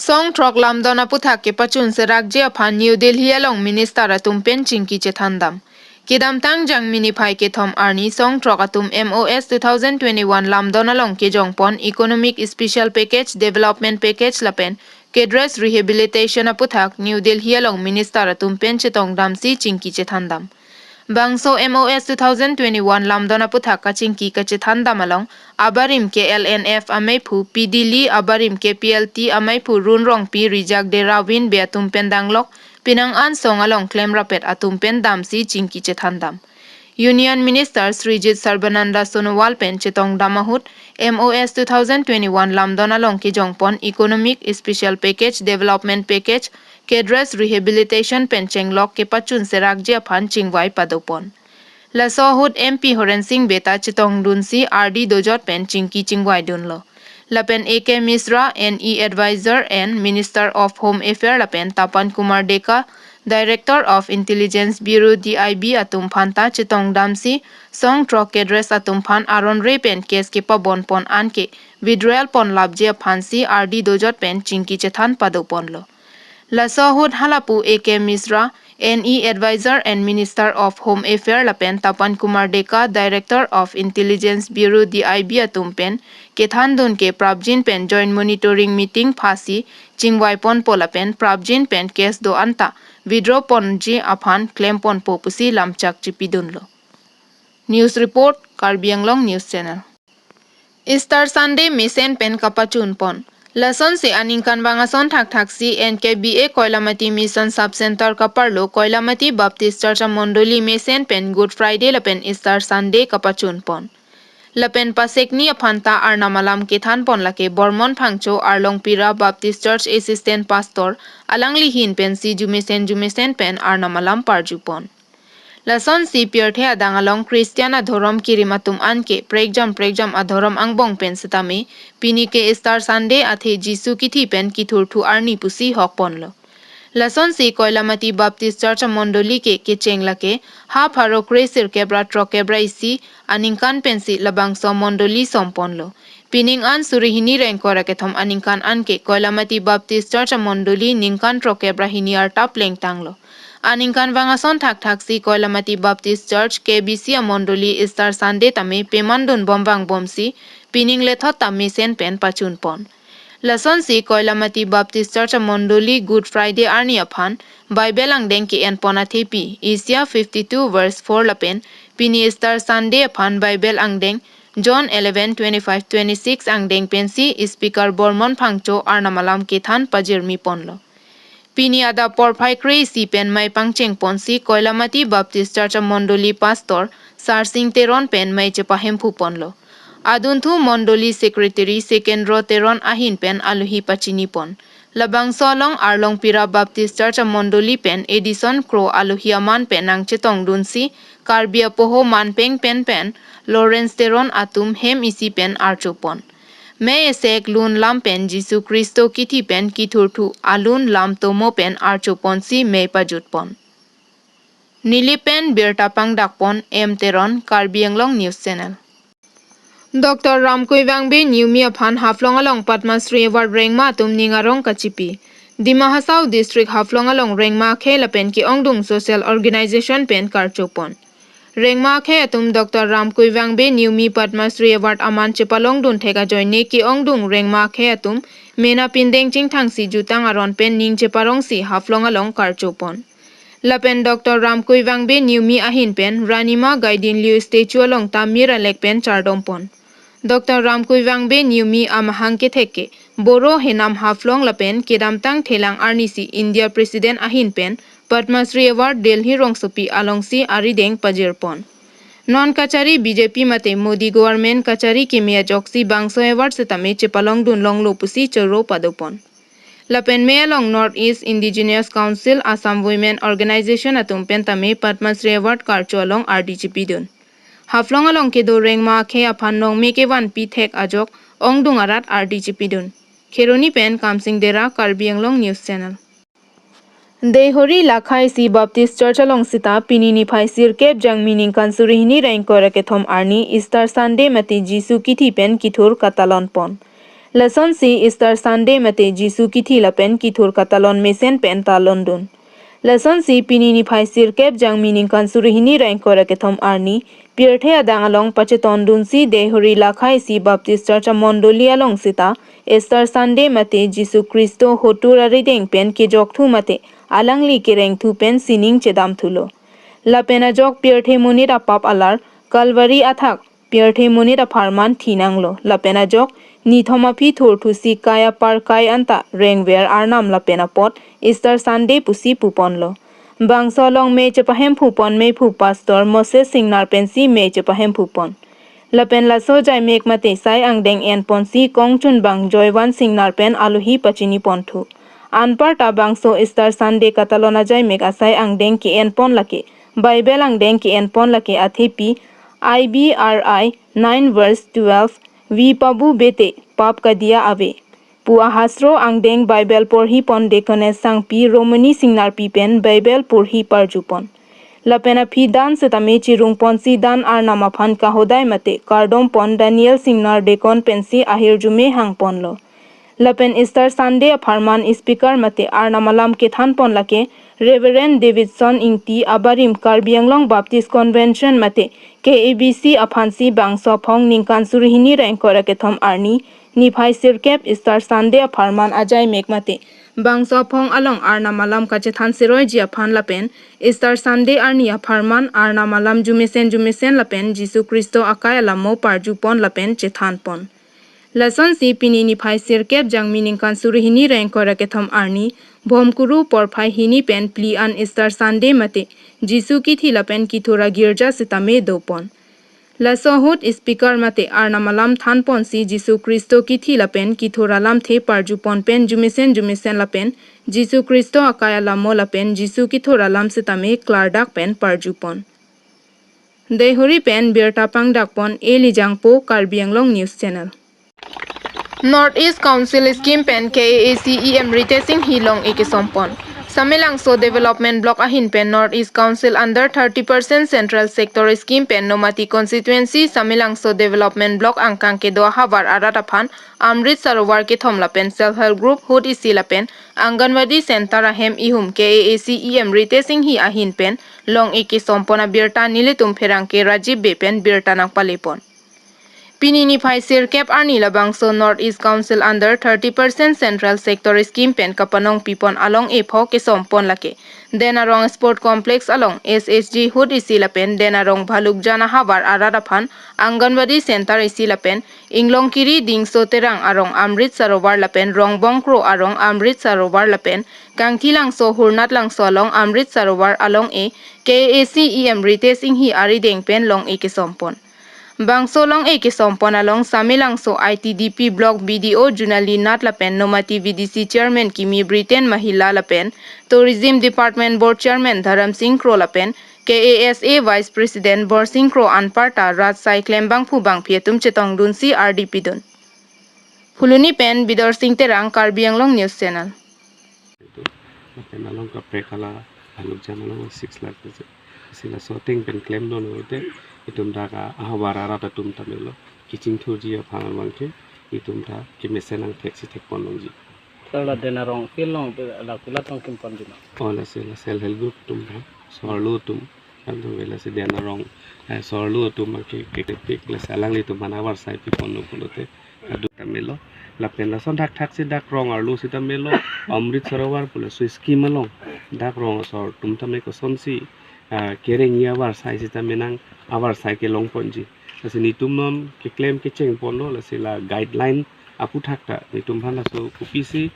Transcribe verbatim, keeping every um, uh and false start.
Song throk lamdon aputhak kepachun serakji aphan New Delhi along minister atum pen chingki chethandam. Kedamtang Jangmi niphai kethom arni song throk atum M O S two thousand twenty-one lamdon along kejongpon Economic Special Package, Development Package lapen Cadres Rehabilitation aputhak New Delhi along minister atum pen chetongdamsi chingki chethandam. Bangso M O S two thousand twenty-one lamdon aputhak kachingki kachethandam along abarim ke L N F ameiphu P D Lee, abarim ke P L T ameiphu Run Rongpi, Rijak Dera Winbe atum pen danglok penang an song along klemrapet atum pen damsi chingki chethandam. Union Minister Srijit Sarbananda Sonowal pen chetongdam ahut M O S two thousand twenty-one lamdon along kejongpon Economic Special Package, Development Package, Cadres Rehabilitation pen chenglok kepachun serakji aphan chingvai padopon. Laso ahut M P Horen Sing Bey ta chetongdunsi ardi dojot pen chingki chingvaidunlo. Lapen A K Misra, N E Advisor and Minister of Home Affair lapen Tapan Kumar Deka, Director of Intelligence Bureau, D I B atum phanta chetongdamsi song throk cadres atum phan aron re pen case kepabonpon anke withdrawal ponlapji aphansi ardi dojot pen chingki chethan padoponlo. Laso ahut halapu A K Misra, N E Advisor and Minister of Home Affair lapen Tapan Kumar Deka, Director of Intelligence Bureau, D I B atum pen kethandun ke prapjin pen joint monitoring meeting phasi chingvaiponpo lapen prapjin pen case do anta withdraw ponji aphan klemponpo pusi lamchak chipidunlo. News report, Karbi Anglong News Channel. Easter Sunday mesen pen kapachunpon. Lasonsi aningkanvang ason thakthaksi N K B A Koilamati Mission Sub Center kaparlo Koilamati Baptist Church amondoli mesen pen Good Friday lapen Easter Sunday kapachunpon. Lapen pasekni aphanta Arnam alam kethanpon lake Bormon Phangcho Arlongpira Baptist Church Assistant Pastor alangli ahin pensi jumesen jumesen pen Arnam alam parjupon. Lasonsi pirthe adang along Christian adhorom kerim atum anke prekjam prekjam adhorom angbong pen setame pini ke Easter Sunday athe Jisu kithi pen kithurthu arni pusi hokponlo. Lasonsi Koilamati Baptist Church amondoli ke kecheng lake ha pharo kre sirkep ra throkep ra isi aningkan pensi labangso mondoli somponlo. Pining an suri hini ra ingkoi ra kethom aningkan anke Koilamati Baptist Church amondoli ningkan throkep ra hini arta plengtanglo. Aningkanvang ason thakthaksi Koilamati Baptist Church K B C amondoli Easter Sunday tame pemandunbom vangbomsi pining lethot ta mesen pen pachunpon. Lasonsi Koilamati Baptist Church amondoli Good Friday arni aphan Bible angdeng ke-enpon athepi Isaiah fifty-two verse four lapen pini Easter Sunday aphan Bible angdeng John eleven twenty-five twenty-six angdeng pensi speaker Bormon Phangcho Arnam alam kethan pajirmiponlo. Pini adap porphai kre isi pen mei pangchengponsi Koilamati Baptist Church amondoli Pastor Sarsing Teron pen mei chepahemphuponlo. Adunthu mondoli Secretary Sekendro Teron ahin pen alohi pachinipon. Labangso along Arlongpira Baptist Church amondoli pen Edison Kro alohi aman pen nangchetongdunsi Karbi apoho manpeng pen pen Lawrence Teron atum hem isi pen archopon. Mei esek lun lam pen Jisu Khristo kithi pen kithurthu alun lam tomo pen archoponsi mei pajutpon. Neli pen birta pangdakpon M Teron, Karbi Anglong News Channel. Doctor Ramkui Wangbe Newmi aphan Haflong along Padma Shri Award rengma atum ning arong kachipi. Dima Hasao District Haflong along rengma akhei lapen ke-ongdung social organization pen karchopon. Rengma akhei atum Doctor Ramkui Wangbe Newmi Padma Shri Award aman chepalongdun thek ajoine ke-ongdung rengma akhei atum mena pindeng chingthangsi jutang aron pen ning cheparongsi Haflong along karchopon. Lapen Doctor Ramkui Wangbe Newmi ahin pen Ranima Gaidinliu statue along ta mir alek pen chardompon. Doctor Ramkui Wangbe Newmi amahang kethek ke Boro Henam Haflong lapen kedamtang thelang arnisi India President ahin pen Padma Shri Award Delhi rongsopi alongsi arideng pajirpon. Non kachari B J P mate Modi government kachari keme ajoksi bangso award setame chepalongdun longlo pusi choro padopon. Lapen mei along North East Indigenous Council, Assam Women Organization atum pen tame Padma Shri Award karcho along ardi chipidun. Haflong along kedo rengma akhei aphan nongme kevanpi thek ajok ongdung arat ardi chipidun. Kheroni pen Kamsing Dera, Karbi Anglong News Channel. Deihori Lakhai C Baptist Church along sita pini niphai sirkep Jangmi ningkan suri hini ra ingkoi ra kethom arni Easter Sunday mate Jisu kithi pen kithur katalonpon. Lasonsi Easter Sunday mate Jisu kithi lapen kithur katalon mesen pen talondun. Lasonsi pini niphai sirkep Jangmi ningkan suri hini ra ingkoi ra kethom arni, pirthe adang along pachetondunsi Deihori Lakha isi Baptist Church amondoli along seta Easter Sunday mate Jisu Khristo hotur arideng pen kejokthu mate alangli kerengthu pen sining chedamthulo. Lapen ajok pirthe monit apap alar Calvary athak pirthe monit apharman thinanglo. Lapen ajok nithom aphi thurthusi kai apar kai anta rengver Arnam lapen apot Easter Sunday pusi puponlo. Bangso along me chepahemphu pon mephu Pastor Moses Singnar pensi me chepahemphu pon. Lapen laso jaimek mate sai angdeng enponsi kongchunbang Joywan Singnar pen alohi pachiniponthu. Anparta bangso Easter Sunday katalon ajaimek asai angdeng ke-enpon lake, Bible angdeng ke-enpon lake athepi, I B R I nine verse twelve, "Vi pabu bete pap kadiya ave," pu ahasro angdeng Bible porhipon Deaconess Sangpi Romani Singnarpi pen Bible porhi parjupon. Lapen aphi dan setame chirungponsi dan Arnam aphan kahodai mate kardompon Daniel Singnar Deacon pensi ahirjume hangponlo. Lapen Easter Sunday apharman speaker mate Arnam alam kethanpon lake Reverend Davidson Ingti abarim Karbi Anglong Baptist Convention mate K A B C aphansi bangso aphong ningkan suri hini ra ingkoi ra kethom arni niphai sirkep Easter Sunday apharman ajaimek mate bangso aphong along Arnam alam kachethan seroiji aphan lapen Easter Sunday arni apharman Arnam alam jumesen jumesen lapen Jisu Khristo akai alamo parjupon lapen chethanpon. Lasonsi pini niphai sirkep Jangmi ningkan suri hini ra ingkoi ra kethom arni, Bhomkuru porphai hini pen phli an Easter Sunday mate Jisu kithi lapen kithur agirja setame dopon. Laso ahut speaker mate Arnam alam thanponsi Jisu Khristo kithi lapen kithur alamthe parjupon pen jumesen jumesen lapen Jisu Khristo akai alamo lapen Jisu kithur alam setame klardak pen parjupon. Deihori pen birta pangdakpon Eli Jangpo, Karbi Anglong News Channel. North East Council Scheme pen K A A C E M Ritesh Enghi long-e kesompon. Samelangso Development Block ahin pen North East Council under thirty percent Central Sector Scheme pen Nomati Constituency Samelangso Development Block angkang kedo ahavar arat aphan Amrit Sarovar kethom lapen Self Help Group ahut isi lapen Anganwadi Center ahem ihum K A A C E M Ritesh Enghi ahin pen long-e kesompon abirta nelitum pherangke Rajiv Bey pen birta nangpalepon. Pini niphai sirkep arni labangso North East Council under thirty percent Central Sector Scheme pen kapanongpipon along-e pho kesompon lake Den Arong Sport Complex along S H G ahut isi lapen Den Arong Bhalukjan ahavar arat aphan Anganwadi Center isi lapen Inglongkiri Dingso Terang arong Amrit Sarovar lapen Rongbong Kro arong Amrit Sarovar lapen Kangthilangso Hurnat Langso along Amrit Sarovar along-e K A A C E M Ritesh Enghi arideng pen long-e kesompon. Bangso long-e kesompon along Samelangso I T D P Block B D O Junali Nath lapen Nomati V D C Chairman Kimi Britain Mahila lapen Tourism Department Board Chairman Dharam Singh Kro lapen K A S A Vice President Borsing Kro anparta rat sai klembangphu bangphi atum chetongdunsi ardi pidun. Phuloni pen Bidor Singh Terang, Karbi Anglong News Channel. Lapen along kaprek hala Bhalukjan along six lakh peso. Sila shooting pen klemdun lote itum ta ka ahavar arat atum ta melo kachingthurji aphan abangke itum ta kemesen nangthek si thekpon longji. Sala Den Arong field along la kula tong kimponji ma? Oh, lasi la Self Help Group atum ta, sorlo atum, kan tu vela si Den Arong, eh, sorlo atum ke, ke, ke, ke, lasi alanglitum aphan avarsai piponlo pulote kaduk ta melo. Lapen lason thakthak si dak rong arlo sita melo, Amrit Sarovar pu laso scheme along dak rong asor atum tame kosonsi, ah, kerengji avarsai sita menang, avarsai kelongponji. Lasi netum non keklem kechengponlo, lasi la guideline aphuthak ta netum aphan laso kopisi